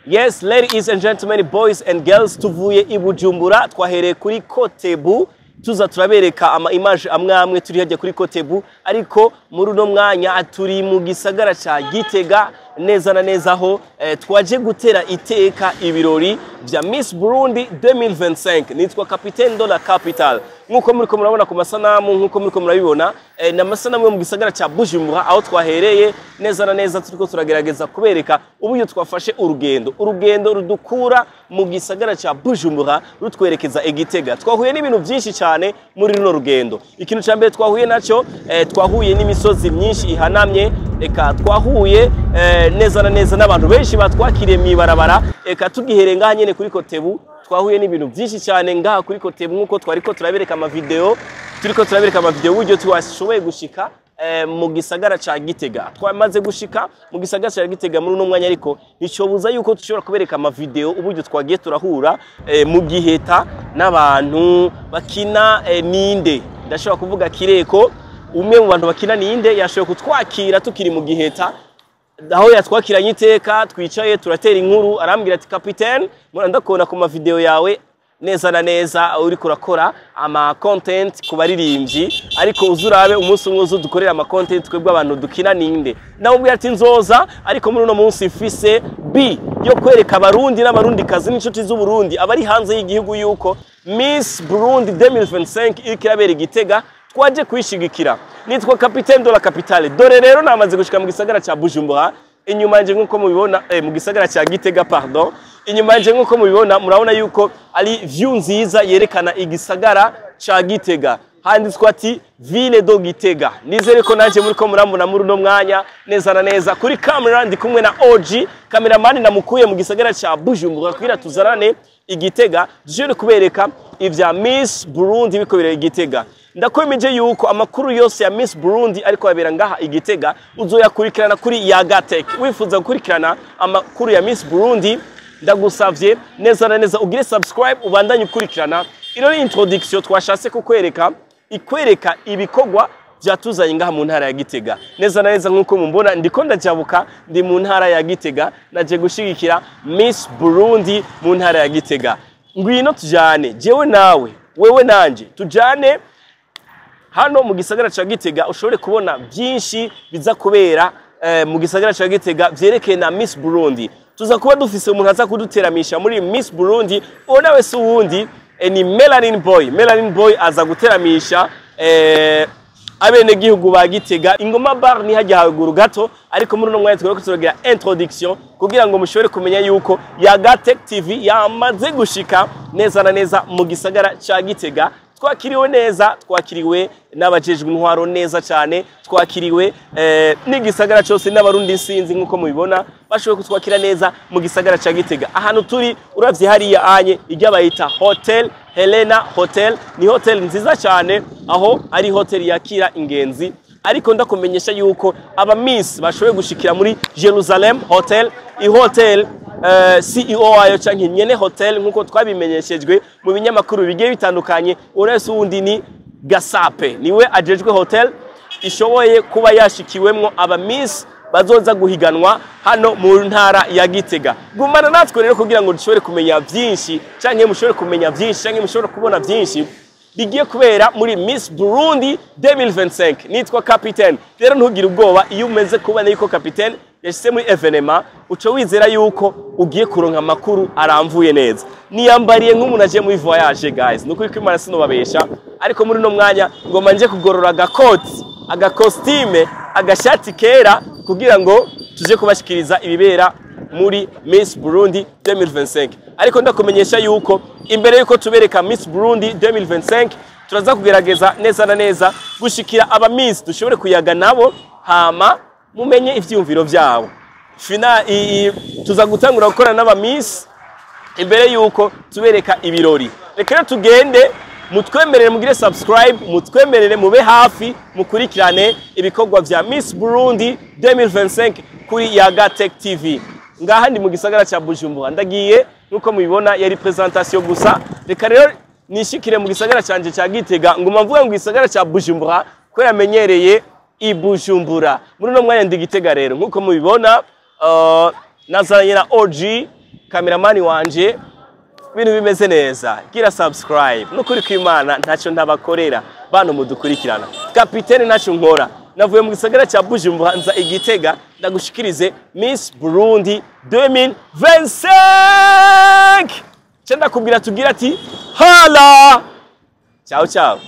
Yes, ladies and gentlemen, boys and girls, tuvuye i Bujumbura, twahereye kuri Kotebu, tuza turabereka ama image amwe amwe turi hajya kuri Kotebu, ariko muri uno mwanya turi mu gisagara ca Gitega neza na neza, aho twaje gutera iteka ibirori vya Miss Burundi 2025. Nitwa Capitaine de la Capital, nkuko muriko murabona ku masanamu, nkuko muriko murabibona, ni amasanamu yo mu gisagara ca Bujumbura, aho twahereye neza na neza turiko turagerageza kubereka uburyo twafashe urugendo rudukura mu gisagara ca Bujumbura rutwerekeza i Gitega. Twahuye n'ibintu byinshi cyane muri runo rugendo. Ikintu ca mbere twahuye naco, twahuye n'imisozi myinshi ihanamye, eka twahuye neza na neza n'abantu benshi batwakiriye mw'ibarabara. Eka tugihereye ngaha nyene kuri Kotebu, twahuye n'ibintu byinshi cyane ngaha kuri Kotebu, nk'uko twariko turabereka amavideo, turiko turabereka amavideo uburyo twashoboye gushika mu gisagara ca Gitega. Twamaze gushika mu gisagara ca Gitega muri uno mwanya, ariko nticobuza yuko dushobora kubereka amavideo uburyo twagiye turahura mu Giheta n'abantu bakina ninde. Ndashobora kuvuga kireko umwe mu bantu bakina ninde yashoboye kutwakira tukiri mu Giheta, aho yatwakiranye iteka, twicaye turatera inkuru, arambwira ati: "Capitaine, ndakubona ku mavideo yawe neza na neza uriko urakora ama content ku baririmbyi, ariko uzurabe umunsi umwe uzudukorera ama content twebwe abantu dukina ninde." Namubwira ati: "Nzoza, ariko muri uno munsi mfise b yo kwereka Abarundi n'Abarundikazi n'inshuti z'Uburundi abari hanze y'igihugu yuko Miss Burundi 2025 iriko irabera i Gitega, twaje kuyishigikira." Nitwa Capitaine de la Capitale. Dore rero namaze gushika mu gisagara ca Bujumbura. Inyuma yanje nk'uko mubibona, mu gisagara ca Gitega, pardon, inyuma yanje nk'uko mubibona, murabona yuko ari view nziza yerekana igisagara ca Gitega, handitswe ati "Ville de Gitega". Nizere ko naje muriko murambona muri uno mwanya neza na neza. Kuri camera ndi kumwe na OG cameraman, namukuye mu gisagara ca Bujumbura kugira tuzarane i Gitega, dushobore kubereka ivya Miss Burundi biko birera i Gitega. Ndakwemeje yuko amakuru yose ya Miss Burundi ariko abera ngaha i Gitega uzoyakurikirana kuri Yagatech. Wifuza gukurikirana amakuru ya Miss Burundi, ndagusavye neza na neza ugire subscribe, ubandanye ukurikirana. Ino ni introduction twashatse kukwereka, ikwereka ibikorwa vyatuzanye ngaha mu ntara ya Gitega. Neza na neza nkuko mumbona, ndiko ndajabuka, ndi mu ntara ya Gitega, naje gushigikira Miss Burundi mu ntara ya Gitega. Ngwino tujane, jewe nawe, wewe nanje, tujane hano mu gisagara ca Gitega, ushobore kubona byinshi biza kubera mu gisagara ca Gitega vyerekeye na Miss Burundi. Tuza kuba dufise umuntu aza kuduteramisha muri Miss Burundi, uwo nawe si uwundi, ni Melanin Boy. Melanin Boy aza guteramisha abenegihugu ba Gitega. Ingoma Bar ni hajya haruguru gato, ariko muri uno mwanya twereko turagira introduction kugira ngo mushobore kumenya yuko Yagatech TV yamaze gushika neza na neza mu gisagara ca Gitega. Twakiriwe neza, twakiriwe n'abajejwe intwaro neza cyane, twakiriwe n'igisagara cyose n'Abarundi sinzi nk'uko mubibona, bashoboye kutwakira neza mu gisagara ca Gitega. Ahantu turi, uravye hariya anye ijya bayita Hotel Helena Hotel, ni hotel nziza cyane, aho ari hotel yakira ingenzi. Ariko ndakumenyesha yuko aba Miss bashoboye gushikira muri Jerusalem Hotel, i hotel CEO wayo canke nyene hotel, nkuko twabimenyeshejwe mu binyamakuru bigiye bitandukanye, urese wundi ni Gasape, niwe ajejwe hotel ishoboye kuba yashikiwemwo aba Miss bazoza guhiganwa hano mu ntara ya Gitega. Gumana natwe rero kugira ngo dushobore kumenya byinshi, canke mushobore kumenya byinshi, canke mushobore kubona byinshi bigiye kubera muri Miss Burundi 2025. Nitwa Capitaine. Rero ntugire ubwoba, iyo umeze kubona yuko Capitaine yashyize muri événement, uca wizera yuko ugiye kuronka amakuru aramvuye neza. Niyambariye nk'umuntu aje muri voyage, guys, nukuri ko Imana sinobabesha, ariko muri uno mwanya ngoma nje kugorora agakoti, agakositime, agashati kera kugira ngo tuje kubashikiriza ibibera muri Miss Burundi 2025. Ariko ndakumenyesha yuko imbere yuko tubereka Miss Burundi 2025, turaza kugerageza neza na neza gushikira aba Miss, dushobore kuyaga nabo, hama mumenye ivyiyumviro vyabo. Fina tuza gutangura gukora n'aba Miss imbere yuko tubereka ibirori. Reka rero tugende, mutwemerere mugire subscribe, mutwemerere mube hafi, mukurikirane ibikorwa vya Miss Burundi 2025 kuri Yaga Tech TV. Ngaha ndi mu gisagara ca Bujumbura, ndagiye nkuko mubibona, yari presentation gusa. Reka rero nishikire mu gisagara canje ca Gitega. Nguma mvuga ngo gisagara ca Bujumbura ko yamenyereye i Bujumbura. Muri uno mwanya ndi Gitega rero nkuko mubibona, nazanye na OG. Kameramani wanje, ibintu bimeze neza. Gira subscribe. Nukuri kw'Imana ntacyo ntabakorera bantu mudukurikirana. Kapitene ntacyo nkora. Navuye mu gisagara cya Bujumbura nza Igitega ndagushikirize Miss Burundi 2025. Cenda kubwira tugira ati hala. Ciao ciao.